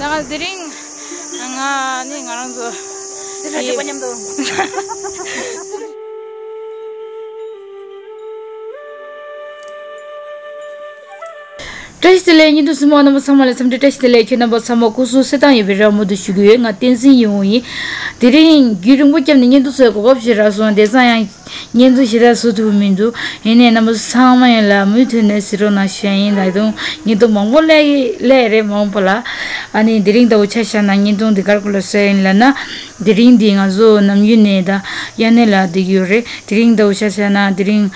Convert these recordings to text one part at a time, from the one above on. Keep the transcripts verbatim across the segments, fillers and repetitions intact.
ད་ང་དེ་རིང་ང་ནི་ང་རང་ཚོ་དེ་ལ་ཅོ་པ་མཉམ་དུ། བཀྲ་ཤིས་བདེ་ལེགས། བརྙན་ཐུང་གཟིགས་མོ་རྣམ་པ་ཚང་མ་ལ་འཚམས་འདྲི་བཀྲ་ཤིས་བདེ་ལེགས། ཁྱེད་རྣམ་པ་ཚང་མ་སྐུ་གཟུགས་གསལ་ཐང་ཡོད་པའི་རེ་བ་མུ་མཐུད་ཞུ་གི་ཡོད། ང་བསྟན་འཛིན་ཡིན་འོང་ཡིན། དེ་རིང་རྒྱུན་རིང་པོ་བརྒྱབ་ནས་བརྙན་ཐུང་བཟོ་གོ་སྐབས་ཤིག་རག་སོང་། དེང་སང་ཡང་བརྙན་ཐུང་ཞེ་དྲག་བཟོ་ཐུབ་མི་འདུག་ཡིན་ནའི་རྣམ་པ་ཚང་མ་ཡོད་ལ་མུ་མཐུད་ནས་གཟིགས་རོགས་གནང་ཞུ་ཡ་ཡིན། ད་དུང་བརྙན་ཐུང་མང་པོ་སླེབས་སླེབས་རེད་མ་འོངས་པ་ལ། ཨ་ནི་དེ་རིང་ལྟ་བུ་ཆ་བཞག་ན་བརྙན་ཐུང་འདི་ག་རེ་སྐོར་ལ་བཟོས་ཡིན་ལབ་ན། དེ་རིང་འདི་ང་ཚོ་ནམ་རྒྱུན་ནས་ད་དབྱར་གནས་ལ་བསྡད་ཀྱི་ཡོད་རེད། དེ་རིང་ལྟ་བུ་ཆ་བཞག་ན་དེ་རིང་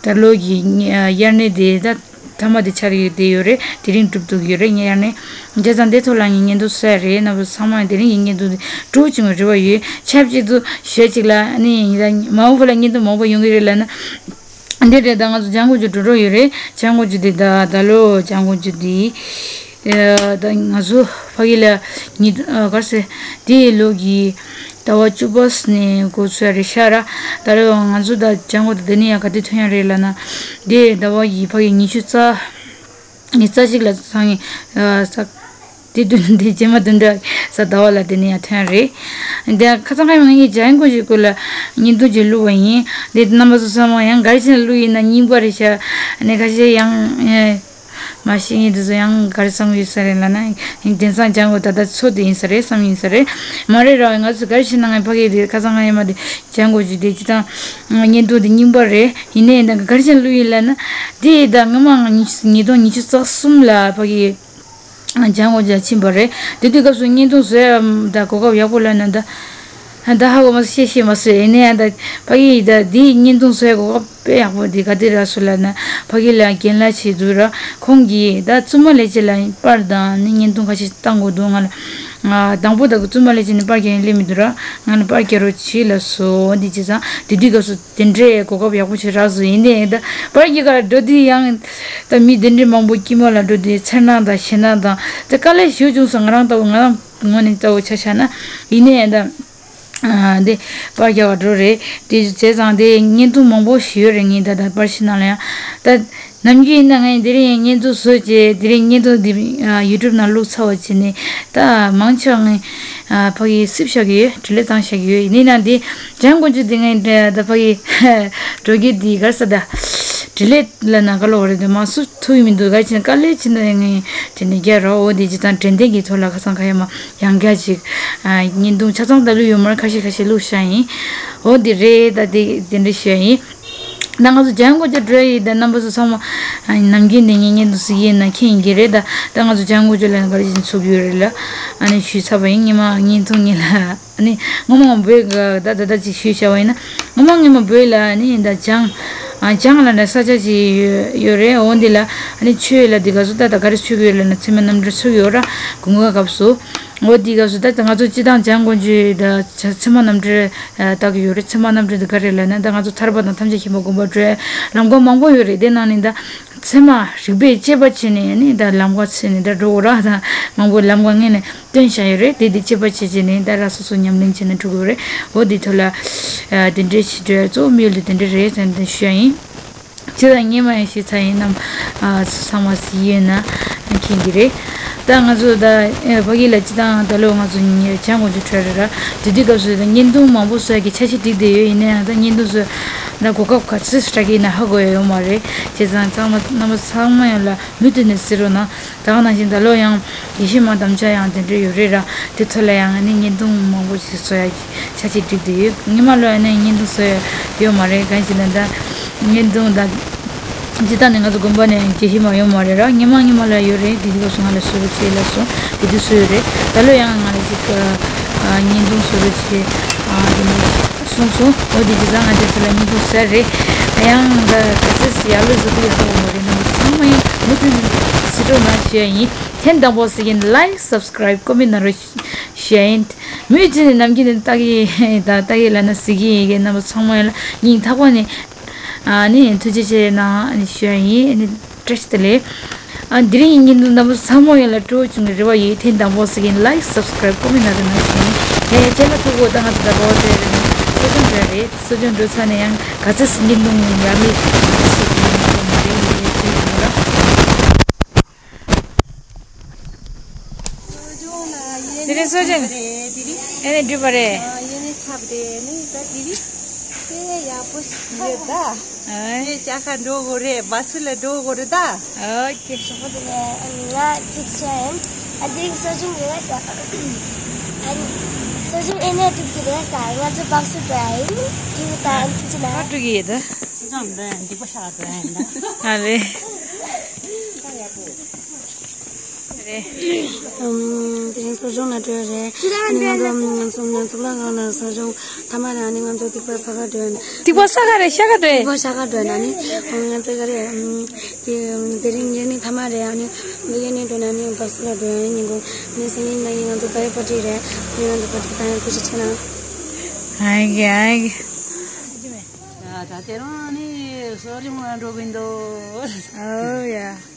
ད་ལོ་གི་དབྱར་གནས་དེ་ད་མཐའ་མ་དེ་ཆགས་ཀྱི་བསྡད་ཡོད་རེད། དེ་རིང་གྲུབ་ཐུབ་ཀྱི་ཡོད་རེད། ངས་ཡང་ནས་བྱས་ཙང་དེ་ཐོག་ལ་ངས་བརྙན་ཐུང་བཟོས་རེད། རྣམ་པ་ཚང་མ་དེ་རིང་གི་བརྙན་ཐུང་དེ་སྤྲོ་བྱུང་བའི་རེ་བ་ཡོད། ཆབས་ཅིག་ཏུ་ཞོལ་ཅིག་ལ་ནི་ཡིན་ད་མ་འོངས་པ་ལ་བརྙན་ཐུང་མང་པོ་ཡོང་གི་རེད་ལབ་ན། འདི་རེད། ད་ང་ཚོ་ལྗང་གུ་ཆུ་འགྲོ་འགྲོ་ཡོད་རེད། ལྗང་གུ་ཆུ་འདི་ད་ད་ལོ་ལྗང་གུ་ཆུ་འདི་ད་ང་ཚོ་ཕ་གི་ལ་ཉི་ག་ཟེ་དེའི་ལོ་གི་ཟླ་བ་བཅུ་པ་ནས་འགོ་ཚུགས་ཡ་རེད་ཤག་ར། ད་ལོ་ང་ཚོ་ད་ལྗང་གུ་ད་འདི་ནས་ཡང་ག་དུས་ཐོན་ཡ་རེད་ལབ་ན། འདི་ཟླ་བ་ཡི་ཕ་གི་ཉི་ཤུ་རྩ་ཉི་རྩ་གཅིག་ལ་ཚང་ཡིན་ས། དེ་དུས་འདི་རྗེས་མ་བདུན་ཕྲག་ས་ཟླ་བ་ལ་དེ་ནས་ཡང་ཐོན་རེད། འདི་ཁ་སང་ཁ་ཡང་ངས་ལྗང་གུ་ཆུ་སྐོར་ལ་བརྙན་ཐུང་ཅིག་བླུགས་པ་ཡིན། འདི་རྣམ་པ་ཚོ་ཚང་མ་ཡང་ག་རེ་བྱས་ནས་བླུགས་ཡིན་ན་རྙིང་པ་རེད་ཤག་ཨ་ནི་ཁ་ཤས་ཡང་། མ་ཤེས་ངེས་འདི་ཚོ་ཡང་ག་རེ་བསམ་ཡོད་ས་རེད་ལབ་ན། དེང་སང་ལྗང་གུ་ད་ལྟ་འཚོ་དེ་ཡིན་ས་རེད་བསམ་ཡིན་ས་རེད། མ་རེད་ར། ང་ཚོ་ག་རེ་བྱས་ན་ང་ཕ་གི་དེ་ཁ་སང་ང་ཡ་མ་དེ་ལྗང་གུ་ཆུ་དེ་ཅི་དང་། བརྙན་ཐུང་དེ་རྙིང་པ་རེད། ཡིན་ནའི་ད་ག་རེ་བྱས་ནས་བླུགས་ཡིན་ལབ་ན། དེ་ད་སྔ་མ་ང་ཉིས་ཉིས་སྟོང་ཉི་ཤུ་རྩ་གསུམ་ལ་ཕ་གི་ལྗང་གུ་ཆུ་ཕྱིན་པ་རེད། དེ་དུས་སྐབས་སུ་བརྙན་ཐུང་བཟོ་ཡ་ད་གོ་སྐབས་ཡག་པོ་ལབ་ན་ད། ད་ཧ་གོ་མ་སོང་། ཤེས་ཤེས་མ་སོང་། ཡིན་ནའི་ད་ཕ་གི་ད་འདི་བརྙན་ཐུང་བཟོ་ཡ་གོ་སྐབས་དཔེ་ཡག་པོ་འདི་ག་དུས་རག་སོང་ལབ་ན། ཕ་གི་ལ་རྒན་ལགས་བྱེད་དུས་ར་ཁོང་གིས་ད་བཙུན་མ་ལས་བྱེད་ལ་པར་དང་ནི་བརྙན་ཐུང་ཁ་ཤས་བཏང་དགོས་འདུག་ང་ལ། དང་པོ་ད་བཙུན་མ་ལས་བྱེད་ནས་པར་རྒྱག་ཡ་སླེབས་མི་འདུག་ར། ང་ལ་པར་རྒྱག་རོགས་བྱེད་ལབ་སོང་། འདི་བྱས་ཙང་དེ་དུས་སྐབས་སུ་དེ་འདྲའི་གོ་སྐབས་ཡག་པོ་ཞིག་རག་སོང་། ཡིན་ནའི་ད་པར་རྒྱག་ག་འགྲོ་དུས་ཡང་ད་མི་དེ་འདྲའི་མང་པོ་དཀྱིལ་མ་ལ་འགྲོ་དུས་འཚེར་སྣང་དང་ཞེད་སྣང་དང་དེ་དཀའ་ལས་ཞེ་པོ་བྱུང་སོང་། ང་རང་ལྟ་བུ་ང་རང་ངོས་ནས་ལྟ་བུ་ཆ་བཞག་ན། ཡིན་ནའི་ད། ཨ། འདི་པར་རྒྱག་ག་འགྲོ་རེད། དེ་བྱས་ཙང་དེ་བརྙན་ཐུང་མང་པོ་ཞིག་ཡོད་རེད། ངས་ད་ལྟ་པར་ཤིང་ནང་ལ་ཡང་ད་ནམ་རྒྱུན་ཡིན་ན་ངས་དེ་རིང་བརྙན་ཐུང་བཟོས་བྱས་དེ་རིང་བརྙན་ཐུང་འདི་ཡུ་ཊུབ་ནང་བླུགས་ཚར་བ་བྱས་ནས་ད་མང་ཆེ་བ་ངས་ཕ་གི་སིབ་བཞག་གི་ཡོད། ཌི་ལིཊ་བཏང་བཞག་གི་ཡོད། ཡིན་ནའི་ན་འདི་ལྗང་གུ་ཆུ་འདི་ངས་ད་ཕ་གི་འགྲོ་རྒྱུ་འདི་ག་རེ་ཟེར་ད་ཌི་ལིཊ་ལབ་ན་ག་ལབ་དགོས་རེད། འདི་མ་བཟོ་ཐུབ་ཀྱི་མི་འདུག་ག་རེ་བྱས་ན་དཀའ་ལས་ཆེ་ན་ངས་དེ་འདྲ་རྒྱག་རོགས། འོ་དེ་བྱས་ཙང་དྲན་རྟེན་གྱི་ཐོག་ལ་ཁ་སང་ཁ་ཡ་མ། ཡང་བསྐྱར་ཅིག་ཨ། བརྙན་ཐུང་ཆ་ཚང་ད་ལོ་ཡོད་མ་རེད། ཁ་ཤས་ཁ་ཤས་བླུགས་བཞག་ཡིན། འོ་འདི་རེད། ད་འདི་དེ་འདྲ་ཞུ་ཡ་ཡིན། ད་ང་ཚོ་ལྗང་གུ་ཆུ་འགྲོ་ཡི་ད་རྣམ་པ་ཚོ་ཚང་མ་ཨ། ནམ་རྒྱུན་ནས་ངས་བརྙན་ཐུང་གཟིགས་ཡིན་ན་མཁྱེན་ཡིན་གྱི་རེད། ད་ད་ང་ཚོ་ལྗང་གུ་ཆུ་ལ་ག་རེ་བྱས་ནས་ཚུགས་ཡོད་རེད་ལ། ཨ་ནི་ཞུས་ཚར་བ་ཡིན། སྔོན་མ་བརྙན་ཐུང་གཉིས་ལ་ཨ་ནི་སྔོན་མ་བོད་ཀྱི་ད་ད་ད་ཅིག་ཞུས་བྱ་བ་ཡིན་ན། སྔོན་མ་སྔོན་མ་བོད་ལ་ཨ་ནི་ད་ལྗང་ཨ། ལྗང་ལ་ནི་ས་ཆ་ཅིག་ཡོད་ཡོད་རེད། འོ་འདི་ལ་ཨ་ནི་མཆོད་ཡས་ལ་འདི་ག་ཚོད་ད་ད་ག་རེ་མཆོད་ཀྱི་ཡོད་ལབ་ན་ཚེར་མ་རྣམ་འདྲེན་མཆོད་ཀྱི་ཡོད་ར། དགུན་ཁ་སྐབས་སུ། འོ་དེའི་སྐབས་སུ་ད་ང་ཚོ་སྤྱི་བཏང་ལྗང་གུ་ཆུ་ད་ཚེར་མ་རྣམ་འདྲེན་བཏགས་ཀྱི་ཡོད་རེད། ཚེར་མ་རྣམ་འདྲེན་དེ་ག་རེ་ལབ་ན་ད་ང་ཚོ་ཐར་པ་དང་ཐམས་ཅད་མཁྱེན་པ་དགོན་པ་འགྲོ་ཡ་ལམ་ཁ་མང་པོ་ཡོད་རེད། དེ་ནང་ནས་ད་ཚེར་མ་རིག་པས་དཔྱད་པ་བྱས་ནས་ནི་ད་ལམ་ཁ་འཚོལ་ནས་ད་འགྲོ་དགོས་ར། ད་མང་པོ་ལམ་ཁ་སྔོན་ནས་སྟོན་བཞག་ཡོད་རེད། དེ་དེ་དཔྱད་པ་བྱས་བྱས་ནས་ད་ར་སོ་སོ་ཉམས་ལེན་བྱས་ནས་འགྲོ་དགོས་རེད། འོ་དེ་ཐོག་ལ་དེ་འདྲའི་ཞིག་འགྲོ་ཡ་གཙོ་བོ་དམིགས་ཡུལ་དེ་དེ་འདྲ་རེད་ཟེར་ནས་ཞུ་ཡ་ཡིན། ཅི་ལ་སྔོན་མ་ཡང་ཞུས་ཚར་ཡིན། རྣམ་ཚང་མ་གཟིགས་ཡོད་ན་མཁྱེན་གྱི་རེད། ད་ང་ཚོ་ད་ཕ་གི་ལ་སྤྱི་བཏང་ད་ལོ་ང་ཚོ་ལྗང་གུ་ཆུ་འགྲོ་རེད་ར། དེ་དུས་སྐབས་སུ་ད་བརྙན་ཐུང་མང་པོ་བཟོ་ཡ་གི་འཆར་གཞི་བསྒྲིགས་བསྡད་ཡོད། ཡིན་ན་ཡང་ད་བརྙན་ཐུང་བཟོ་ད་གོ་སྐབས་ག་ཚོད་སྤྲད་ཀྱི་ཡིན་ན་ཧ་གོ་ཡ་ཡོད་མ་རེད། བྱས་ཙང་ཚང་མ་རྣམ་པ་ཚང་མ་ཡོངས་ལ་མུ་མཐུད་ནས་གཟིགས་རོགས་གནང་། ད་ག་ནང་བཞིན་ད་ལོ་ཡང་དགེ་བཤེས་མ་དམ་བཅའ་ཡང་དེ་འདྲ་ཡོད་རེད་ར། དེ་ཚོ་ལ་ཡང་ནི་བརྙན་ཐུང་མང་པོ་ཞིག་བཟོ་ཡ་འཆར་གཞི་བསྒྲིགས་བསྡད་ཡོད། སྔོན་མ་ལོ་ཡང་ནི་བརྙན་ཐུང་བཟོ་ཡ་ཡོད་མ་རེད། གང་ཞིག་ན་ད་བརྙན་ཐུང་ད་སྤྱི་བཏང་ནས་ང་ཚོ་དགོན་པ་ནས་དགེ་བཤེས་མ་ཡོད་མ་རེད་ར། སྔོན་མ་སྔོན་མ་ལ་ཡོད་རེད། དེ་དུས་སྐབས་སུ་ང་ལ་བཟོ་རོགས་བྱེད་ལབ་སོང་། དེ་དུས་བཟོས་ཡོད་རེད། ད་ལོ་ཡང་ང་ལ་ཅིག་བརྙན་ཐུང་བཟོ་རོགས་བྱེད་དེ་འདྲ་གསུངས་སོང་། འོ་དེ་བྱས་ཙང་ང་དེ་ཚོ་ལ་བརྙན་ཐུང་བཟོས་རེད། ཡང་ད་ག་ཚོད་ཡག་ལོས་བཟོ་གི་ཡོད་ཧ་གོ་མ་རེད། རྣམ་པ་ཚང་མ་ཡང་མུ་མཐུད་ནས་གཟིགས་རོགས་གནང་ཞུ་ཡ་ཡིན། ཐེངས་དང་པོ་གཟིགས་མཁན་like, subscribe, comment གནང་རོགས་ཞུ་ཡ་ཡིན། མུ་མཐུད་ནས་ནམ་རྒྱུན་ནས་ལྟ་གི་ད་ལྟ་གི་ལབ་ན་གཟིགས་ཀྱི་ཡིན་གྱི་རྣམ་པ་ཚང་མ་ཡིན་ལ་སྙིང་ཐག་པ་ནས་ཨ་ནི་ཐུགས་རྗེ་ཆེ་གནང་ཞུ་ཡ་ཡིན། ཨ་ནི་བཀྲ་ཤིས་བདེ་ལེགས། ཨ་དེ་རིང་གི་བརྙན་ཐུང་རྣམ་པ་ཚང་མ་ཡིན་ལ་སྤྲོ་བོ་བྱུང་གི་རེ་བ་ཡོད། ཐེངས་དང་པོ་གཟིགས་མཁན་like, subscribe, comment གནང་རོགས་གནང་ཞུ་ཡ་ཡིན། ཡ་ཡ་ཅེ་ལ་ཐུག་གོ། ད་ང་ཚོ་ད་གོ་ཟེར་རེད་ན་སོ་སོ་འདྲ་རེད། སོ་སོ་འགྲོ་ཚར་ནས་ཡང་ག་ཚོད་བརྙན་ཐུང་ཡང་མི་ཞིག་ཡིན་མ་རེད། ཡ་ཡ་ཅེ་ལ། དེ་རིང་གསོ་སྦྱོང་རེད། དེ་རིང་ཨེ་ནས་འགྲུབ་པ་རེད། ཨ་ཡེ་ནས་ཚབ་རེད། ནི་ད་དེ་རིང་དེ་ཡག་པོ་ཞིག་ཡོད་ད། ཨེ། དེ་ཅ་ཁ་འགྲོ་དགོས་རེད། བ་སུ་ལ་འགྲོ་དགོས་རེད་ད། ཨོ་ཀེ། ཞོགས་པ་དེ་ནས་ང་གཅིག་བཤད་ཡིན། ཨ་དེ་རིང་གསོ་སྦྱོང་ཡོད་ས། ཨ་གསོ་སྦྱོང་ཨེ་ནས་འགྲུབ་ཀྱི་རེད་ས། ང་ཚོ་བག་སུ་འགྲོ་ཡ་ཡིན། དེ་རིང་ད་ཨ་ཅི་ཅི་ན། ཁ་འགྲོ་གི་ཡོད་ད། གསོ་སྦྱོང་འདི་འགྲིག་པ་ཤག་འགྲོ་ཡ་ཡིན་ད། ཨ་རེད། རེད། ཨམ། དེ་རིང་གསོ་སྦྱོང་ལ་འགྲོ་ཡ་རེད། ཨ་ནི་ང་ཚོ་ང་ཚོ་ང་ཚོ་གཙུག་ལག་ཁང་ལ་གསོ་སྦྱོང་མཐའ་མ་རེད། ཨ་ནི་ང་ཚོ་ཐིགས་པ་ས་ཁ་འགྲོ་ཡ། ཐིགས་པ་ས་ཁ་རེད། ཤ་ཁ་འགྲོ་ཡ། ཐིགས་པ་ཤ་ཁ་འགྲོ་ཡ། ཨ་ནི་ང་ཚོ་ག་རེ། ཨམ། དེ་དེ་རིང་ཉེ་གནས་མཐའ་མ་རེད། ཨ་ནི་ང་ཉེ་གནས་འགྲོ་ན་ནི་བག་སུ་ལ་འགྲོ་ཡ་ཡིན། ཉིན་གུང་ནི་སང་ཉིན་ན་ཡིན། ང་ཚོ་བར་ཐི་ཌེ་པར་ཊི་རེད། ཨ་ནི་ང་ཚོ་པར་ཊི་ད་ཡང་ཐུགས་རྗེ་ཆེ་གནང་། ཨ་གི་ཨ་གི། ད་ད་དེ་རིང་ནི་གསོ་སྦྱོང་ལ་འགྲོ་གི་འདུག་ཨོ་ཡ།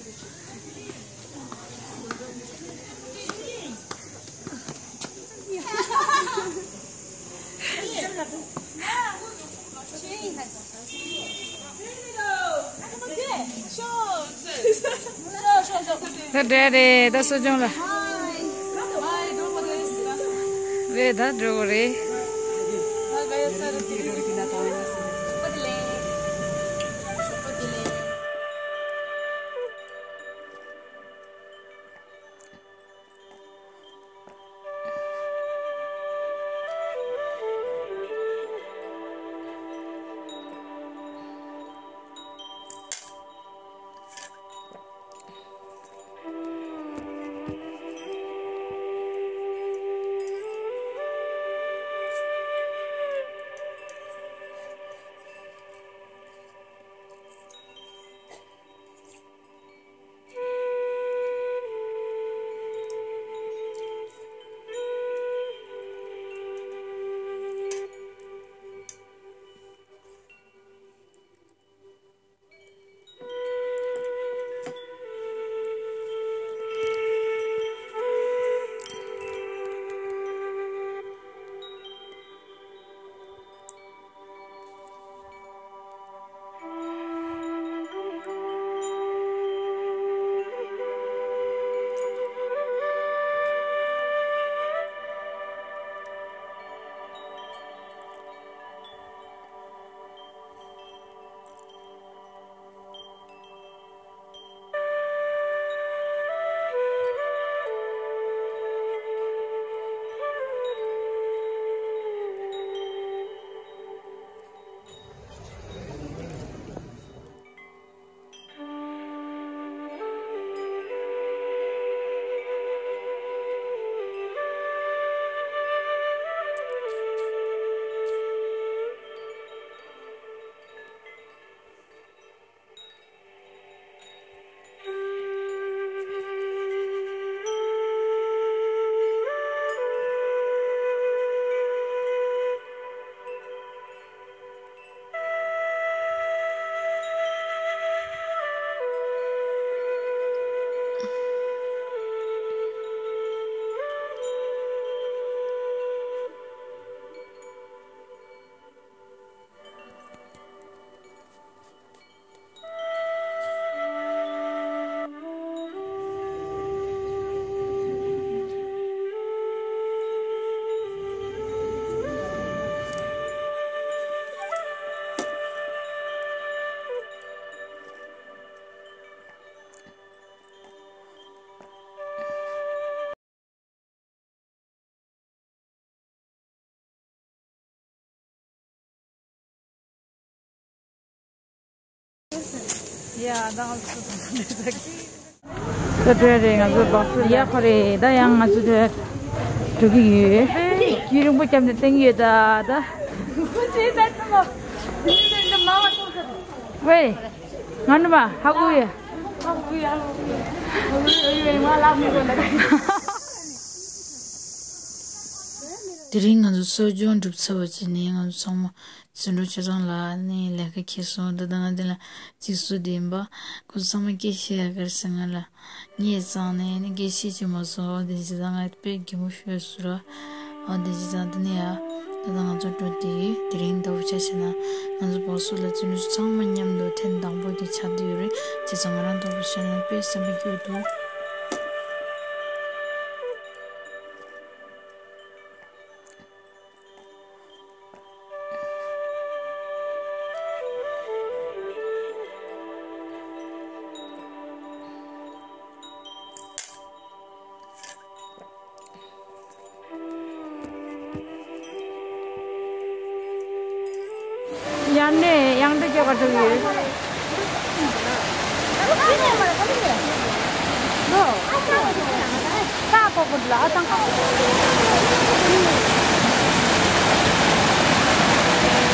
ད་འདྲ་རེད། ད་གསོ་སྦྱོང་ལ་རེད། ད་འགྲོ་དགོས་རེད། ཡ་ད་ང་ཚོ་ད་ད་ད་ད་རེད། ང་ཚོ་བག་སུ་ཡ་ཁོ་རེད། ད་ཡང་ང་ཚོ་ད་འགྲོ་གི་ཡོད། རྒྱུན་རིང་པོ་བརྒྱབ་ནས་བསྡད་ཀྱི་ཡོད་ད་ད། ཝེ། ང་ནི་མ་ཧ་གོ་ཡ། དེ་རིང་ང་ཚོ་གསོ་སྦྱོང་གྲུབ་ཚར་བ་བྱས་ནས་ང་ཚོ་ཚང་མ་བརྩོན་འགྲུས་ཆ་ཚང་ལ་ནི་ལས་ཀ་འཁྱེར་སོང་། ད་ལྟ་ང་འདི་ལ་གཅིག་སུ་བདེན་པ་ཁོ་ཚོ་ཚང་མ་སྐད་ཆ་ཡ་གར་ཟེར། ང་ལ་ངས་ཙང་ནས་ནི་སྐད་ཆ་བྱེད་མ་སོང་། འོ་དེ་བྱས་ཙང་ང་དཔེ་གད་མོ་ཤོར་སོང་ར། འོ་དེ་བྱས་ཙང་དེ་ནས་ཡ། ད་ལྟ་ང་ཚོ་འགྲོ་བསྡད་ཡོད། དེ་རིང་ལྟ་བུ་ཆ་བྱས་ན་ང་ཚོ་བག་སུ་ལ་བརྩོན་འགྲུས་ཚང་མ་མཉམ་དུ་ཐེངས་དང་པོ་དེ་ཆགས་བསྡད་ཡོད་རེད། བྱས་ཙང་ང་རང་ལྟ་བུ་བྱས་ན་དཔེ་སེམས་པ་སྐྱོ་འདུག་རྒྱ་གར་འགྲོ་ཡོད། ལོ། ཀ་ཀོ་ཀོ་ལ་ཨ་ཙང་ཀ།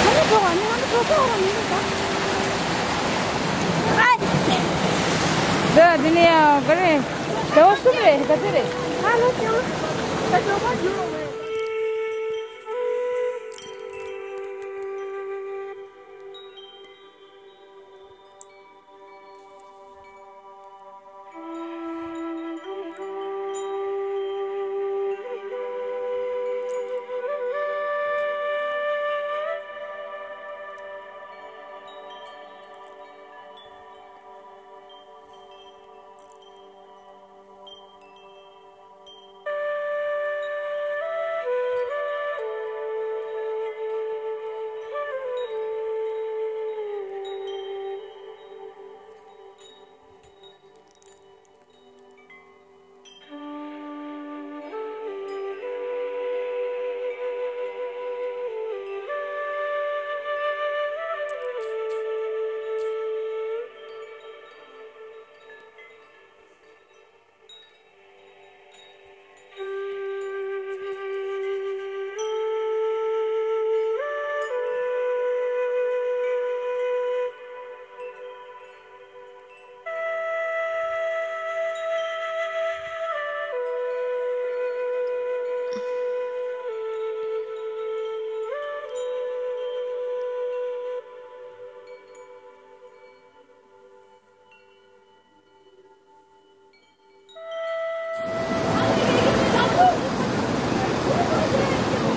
ང་ནི་འགྲོ་བ་ནི་ང་ནི་འགྲོ་ཆོག་ར་མི་འདུག་ད། ད་འདི་ནས་ཡང་ག་རེ། ཟླ་བ་གསུམ་རེད་ད་དེ་རེད། ཨ་ལོ་ཅང་། ད་འགྲོ་བ་འགྲོ། ང་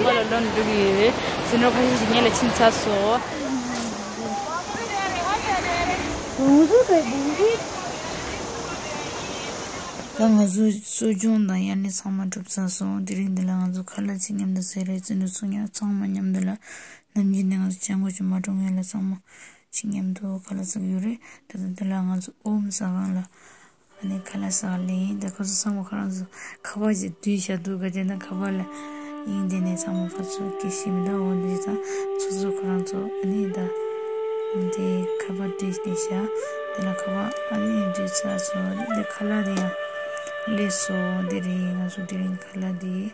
ལ་ལོན་འགྲོ་གི་ཡོད། སེམས་ནོར་ཁ་ཤས་ཤིག་ངེད་ལ་ཕྱིན་ཚར་སོང་། ད་ང་ཚོ་གསོ་སྦྱོང་དང་དབྱར་གནས་ཚང་མ་གྲུབ་ཚར་སོང་། དེ་རིང་འདི་ལ་ང་ཚོ་ཁ་ལག་ཅིག་མཉམ་དུ་ཟས་རེད། བརྩོན་འགྲུས་ཚོགས་ཉག་ཚང་མ་མཉམ་དུ་ལ། ནམ་རྒྱུན་ནས་ང་ཚོ་ཅང་གོ་ཅིག་མ་འགྲོ་ངེད་ལ་ཚང་མ་ཅིག་མཉམ་དུ་ཁ་ལག་ཟ་གི་ཡོད་རེད། ད་ལྟ་འདི་ལ་ང་ཚོ་ཨོམ་ཟ་གང་ལ། ཨ་ནི་ཁ་ལག་ཟ་ག་ལེན་ཡིན། ད་ཁོ་ཚོ་ཚང་མ་ཁོ་རང་ཚོ་ཁ་པར་ཅིག་བསྡུས་བཞག་འདུག་ག་དེ་ན་ཁ་པར་ལ་དབྱིངས་དེ་ནས་ཚང་མ་ཁོ་ཚོ་སྐད་ཤེས་མི་འདུག་འོ་འདི་ད་ཚོ་ཚོ་ཁོ་རང་ཚོ་ཨ་ནི་ད་འདི་ཁ་པར་བསྡུས་ཏེ་བཞག་དེ་ལ་ཁ་པར་ཨ་ནི་བསྡུས་ཚར་སོང་། ཨ་ནི་འདི་ཁ་ལག་དེ་ཡང་སླེབས་སོང་། དེ་རིང་ང་ཚོ་དེ་རིང་ཁ་ལག་དེ།